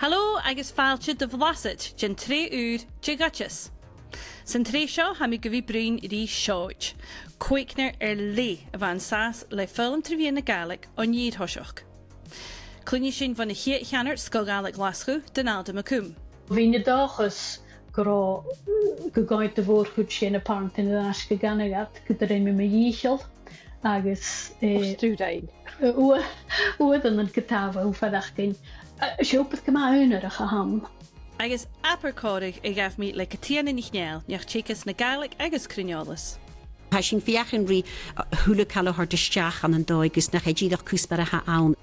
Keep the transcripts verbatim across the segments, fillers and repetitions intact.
Halò agus fàilte do bhlasad den t-sreath ùr de dh'Oideas. San t-sreath seo tha mi gu bhith a' bruidhinn ri Seòid, còignear air leth a bha an sàs le foghlam tro mheadhan na Gàidhlig on fhìor thoiseach. Cluinnidh sinn bhon a' chiad cheannard Sgoil Ghàidhlig Ghlaschu, Donalda McComb. Bhithinn an dòchas gun robh, gun gabhadh a' mhòr-chuid dhe na pàrantan air ais gu Canada, gun do rinn mi mo dhìcheall agus, eh, Ò, 's tu rinn. eh, ua-, uaireannan gu tàmh a' faireachdainn, eh, 's e obair gu math aonarach a th' ann. Agus abair còmhradh a ghabh mi le Catrìona NicNèill, neach-teagaisg na Gàidhlig agus cruinn-eòlas. Tha sinn a' feuchainn ri, uh, a h-uile càil a thoirt a-steach ann an dòigh gus nach e dìreach cuspair a th' ann.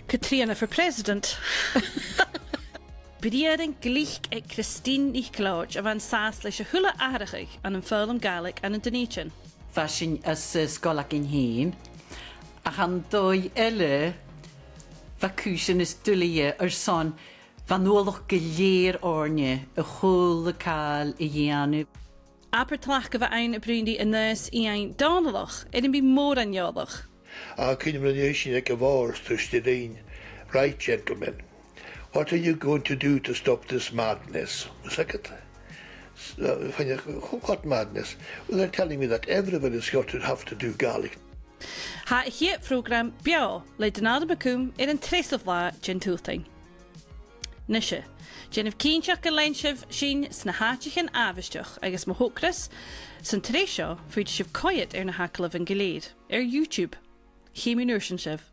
Catrìona for President. Briathran glic aig Christine NicLeòid a bha an sàs leis a h-uile atharrachadh ann am foghlam Gàidhlig ann an Dùn Èideann. Bha sinn anns an sgoil againn fhèin, ach ann an dòigh eile, bha cùisean nas duilghe airson, bha an uallach gu lèir oirnne a h-uile càil a dhèanamh. Abair tlachd a bh' ann a' bruidhinn ri Aonghas Iain Dòmhnallach, air am bi mòran eòlach. Ach cuimhne agam an uair sin aig a' bhàrr, thuirt e rinn, "Right, gentlemen, what are you going to do to stop this madness?" Is that it? S-, uh, fine, what madness? Well, they're telling me that everybody is going to have to do Gaelic. Tha a' chiad phrògram beò le Donalda McComb air an treasamh latha den t-Sultain. Nise, dèanaibh cinnteach gun lean sibh sinn sna h-àiteachan àbhaisteach agus mo thogras, san t-sreath seo, faodaidh sibh coimhead air na h-agallamhan gu lèir air YouTube. Chì mi an uair sin sibh.